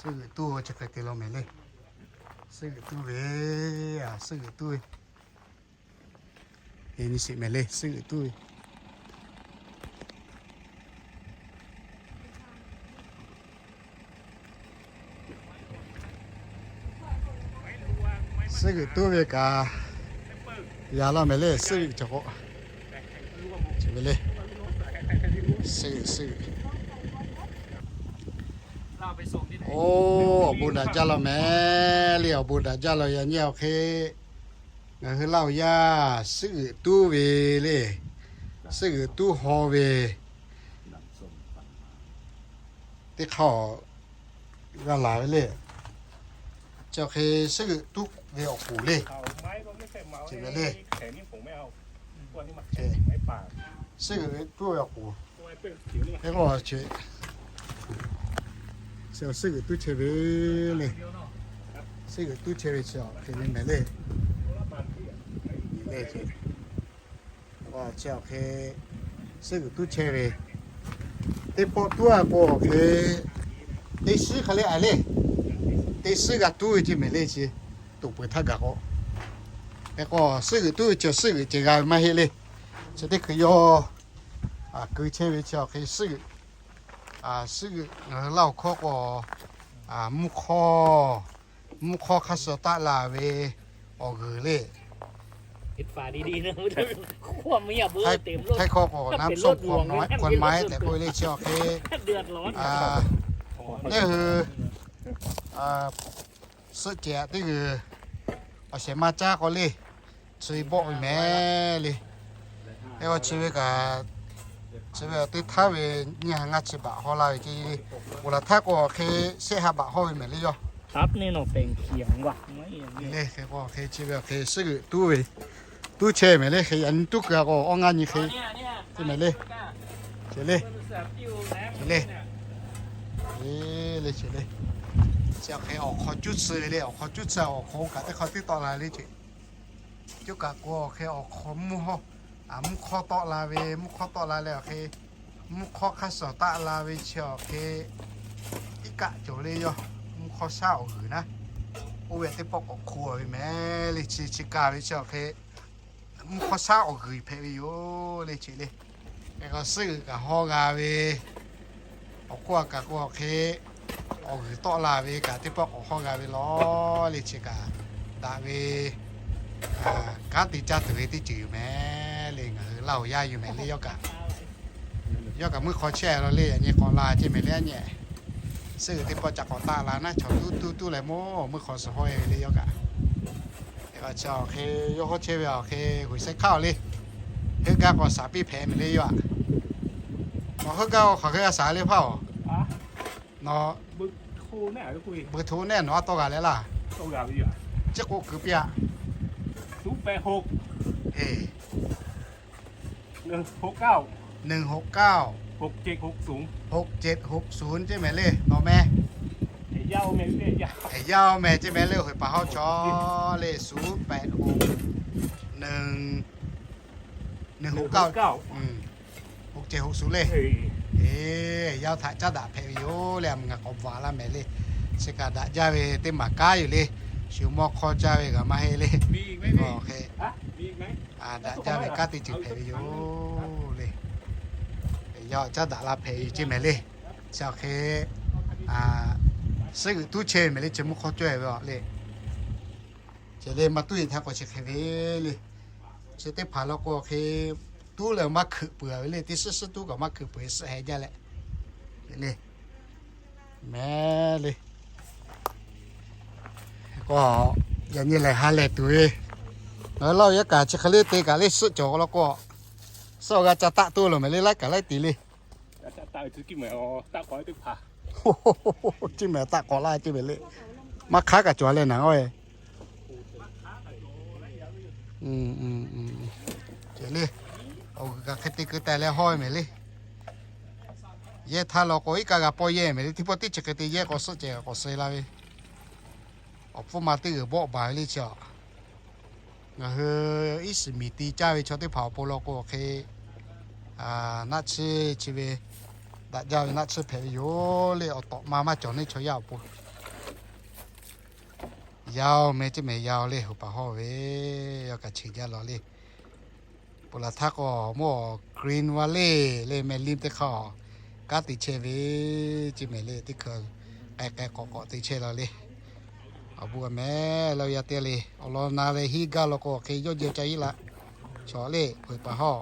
Suhˉ g'euꞈ tuˉ ve chi hk'e te la mehˍ le. Suhˉ g'euꞈ tuˉ ve, a, suhˉ g'euꞈ tuˉ ve. Nyi sheˍ mehˍ le, suhˉ g'euꞈ tuˉ ve. Suhˉ g'euꞈ tuˉ ve kaꞈ, yaꞈ la mehˍ le, suhˉ g'euꞈ cawˬ k'o, ve le, suhˉ g'euꞈ, suhˉ g'euꞈ. Oˇ, awˬ bon daꞈ jaˇ la mehˍ le, awˬ bon daꞈ jaˇ la. Yaꞈ nyi awˬ hk'e ngaˬ hui Laˇ huˍ yaˇ suhˉ g'euꞈ tuˉ ve le, suhˉ g'euꞈ tuˉ haw ve teˇ hk'aˇ g'a laˬ ve le. Chi awˬ hk'e suhˉ g'euꞈ tuˉ ve awˬ k'oˍ le, ce mehˍ le. Suhˉ g'euꞈ tuˉ ve awˬ k'oˍ, teˇ k'o, suhˉ g'euꞈ tuˉ chehˇ ve le. Suhˉ g'euꞈ tuˉ chehˇ ve chi awˬ hk'e le mehˍ le. Chi awˬ hk'e suhˉ g'euꞈ tuˉ chehˇ ve, teˇ pawˆ tuˉ a k'o awˬ hk'e teˇ shiˉ hk'a le a le, teˇ shiˉ g'a tuˉ ve ce mehˍ le. Chi toꞈ peuˬ htaˇ gaˬ k'o, hk'e k'o suhˉ g'euꞈ tuˉ ve chi suhˉ g'euꞈ ceh g'a ve maˇ heˆ le. Chi teˇ hkui yawˇ keu chehˇ ve chi awˬ hk'e suhˉ g'euꞈ, suhˉ g'euꞈ ngaˬ hui Laˇ huˍ hkawˇ k'o, mvuhˇ hk'awˇ, mvuhˇ hk'awˇ hk'aˇ suh taˆ la ve awˬ g'uiˬ le. Htaiˇ hkawˇ k'o น้ำส้มควันไม้ tehꞈ k'oˆ ve le. Chi awˬ hk'e neˇ hui suhˆ cehˬ teˇ g'uiˬ awˬ shehˍ ma caˇ k'o le, chi bawˆ ve mehˍ le. Hk'e k'o chi ve kaꞈ, chi ve teˇ htaˇ ve nyiˇ ha ngaˇ chi baꞈ haw la ve ce le. Oˬ laˬ htaˇ k'o awˬ hk'e shehˆ ha baꞈ haw ve mehˍ le yawˇ. Le hk'e k'o hk'e chi ve awˬ hk'e suhˉ g'euꞈ tuˉ ve, tuˉ chehˇ mehˍ le. Hk'e yaꞈ nyi tuˉ keu a k'o awˇ ngaˇ nyi hk'e te mehˍ le. Ceh le, ceh le, le ceh le. Chi awˬ hk'e awˬ hk'aw cuˉ tsuhˇ ve le, awˬ hk'aw cuˉ tsuhˇ awˬ hk'aw kaꞈ teˇ hk'aw tiˉ tawˆ la le ce. Coˇ kaꞈ k'o awˬ hk'e awˬ hk'aw mvuhˇ hawˇ, mvuhˇ hk'awˇ tawˆ la ve, mvuhˇ hk'awˇ tawˆ la leh awˬ hk'e mvuhˇ hk'awˇ hk'aˇ suh taˆ la ve chi awˬ hk'e iˉ kaˆ cawˬ le yawˇ. Mvuhˇ hk'awˇ shaˉ awˬ g'uiˬ naˉ, oˇ ve teˇ pawˆ k'awꞈ hk'o ve mehˍ le. Chi chi ka ve chi awˬ hk'e mvuhˇ hk'awˇ shaˉ awˬ g'uiˬ hpehꞈ ve yoˬ le ce le. Hk'e k'o suhˉ g'euꞈ kaꞈ hawˇ g'a ve, awˬ hk'oˆ a kaꞈ k'o awˬ hk'e awˬ g'uiˬ tawˆ la ve kaꞈ teˇ pawˆ k'awꞈ hawˇ g'a ve law le. Chi kaꞈ daꞈ ve kanˉ te caˇ tuˬ ve teˇ ceuˬ yoˬ mehˍ le. Ngaˬ hui Laˇ huˍ yaˇ yoˬ mehˍ le yawˇ kaꞈ. Yawˇ kaꞈ mvuhˇ hk'aw chehˇ a law le, yaꞈ nyi k'awꞈ la ce mehˍ le. A nyi suhˉ g'euꞈ teˇ pawˆ ca k'awꞈ taˆ la naˉ, chaw tuˉ tuˉ tuˉ leh mawˇ mvuhˇ hk'aw suh hawˇ e ve le yawˇ kaꞈ. Hk'e k'o chi awˬ hk'e yawˇ hawˉ chehˇ ve awˬ hk'e g'uiˬ sheh hkaˉ awˬ le. Heuˆ gaˇ k'awꞈ shaˍ piˇ hpehꞈ mehˍ le yawˇ aꞈ. Nawˬ heuˆ gaˇ k'o hk'aˬ hk'e g'a shaˍ le hpaˇ oˬ. Nawˬ bu hto nehˬ nawˬ a tawˇ g'a leh laˇ. Ciˉ k'o kuiˬ piˇ a. Eˬ, หนึ่งหกเก้า หกเจ็ดหกศูนย์ ce mehˍ le nawˬ meh. Yaˇ oˇ meh ce mehˍ le, hoꞈ paˍ hawˉ chaw le, ศูนย์แปดหก หนึ่ง หนึ่งหกเก้า หกเจ็ดหกศูนย์ le. Eˬ, yaˇ oˇ htaꞈ caˉ daꞈ hpehꞈ ve yoˬ le. A mvuhˇ ngaˬ k'awꞈ bvuhꞈ laˇ mehˍ le. Chi kaꞈ daꞈ jaˇ ve teˇ maˬ kanˉ yoˬ le. Shu mawˇ hk'awˇ caˇ ve kaꞈ maˇ heˆ le. Hk'e daꞈ jaˇ ve kanˉ teˇ ceuˬ hpehꞈ ve yoˬ le. Yaˇ caˉ daꞈ la hpehꞈ ve ce mehˍ le. Chi awˬ hk'e suhˉ g'euꞈ tuˉ chehˇ ve mehˍ le, chi mvuhˇ hk'awˇ cawˇ e ve a le. Ceh le maˇ tuˉ e htaˇ k'o chi hk'e ve le. Chi teˇ hpaˍ law k'o hk'e tuˉ leh maˇ hkeuꞈ peuˬ ve le. Teˇ suhˉ suhˉ tuˉ kaꞈ maˇ hkeuꞈ peuˬ ve suhˆ heh jaˇ leh le. Mehˍ le. K'o yaꞈ nyi lehˬ ha lehˬ tuˬ ve, ngaˬ hui Laˇ huˍ yaˇ kaꞈ chi hk'e le te kaꞈ le suhˆ cawˬ law k'o, suhˆ awˬ g'a ca taˆ toˇ lo mehˍ le, laiˉ kaꞈ laiˉ te le. Chi mehˍ taˆ k'awꞈ laˇ ce mehˍ le. Maˇ hk'aˉ kaꞈ cawˬ leh naˍ oˇ e. Ceh le, awˬ g'uiˬ kaꞈ hk'e te keu teh leh hawˇ ve mehˍ le. Yehˇ htaˇ law k'o iˉ kaˆ g'a pawˇ yehˇ mehˍ le. Teˇ pawˆ teˇ chi hk'e te yehˇ k'o suhˆ ceh k'awꞈ suh la ve, awˬ hpfuhˇ ma teˇ g'uiˬ bawˆ baˬ ve le chi a. Ngaˬ hui iˉ shiˍ miˬ ti caˇ ve chaw teˇ hpaˍ awˬ pon law k'o hk'e, naˆ tsuhˇ chi ve daꞈ jaˇ ve naˆ tsuhˇ hpehꞈ ve yoˬ le. Awˬ tawꞈ ma maˇ cawˬ neˇ chaw yaˇ awˬ pon Yaˇ-oˬ meh, ceˇ mehˍ yaˇ-oˬ le, huiˍ paˍ hawˇ ve, yawˇ kaꞈ cheˬ jaˇ law le. Peuˬ laˬ htaˇ k'o, mvuhˇ awˬ green valley le meh limˇ teˇ hk'aˇ, kanˉ te chehˇ ve, ceˇ mehˍ le, teˇ hkui k'ai k'ai k'awꞈ k'awꞈ te chehˇ law le. Awˬ bon a meh, laˇ yaˇ teˇ le, awˬ lawn na leh hiˉ gaˇ law k'o, hk'e yawˇ jehˬ ca iˉ laꞈ. Chaw le, huiˍ paˍ hawˇ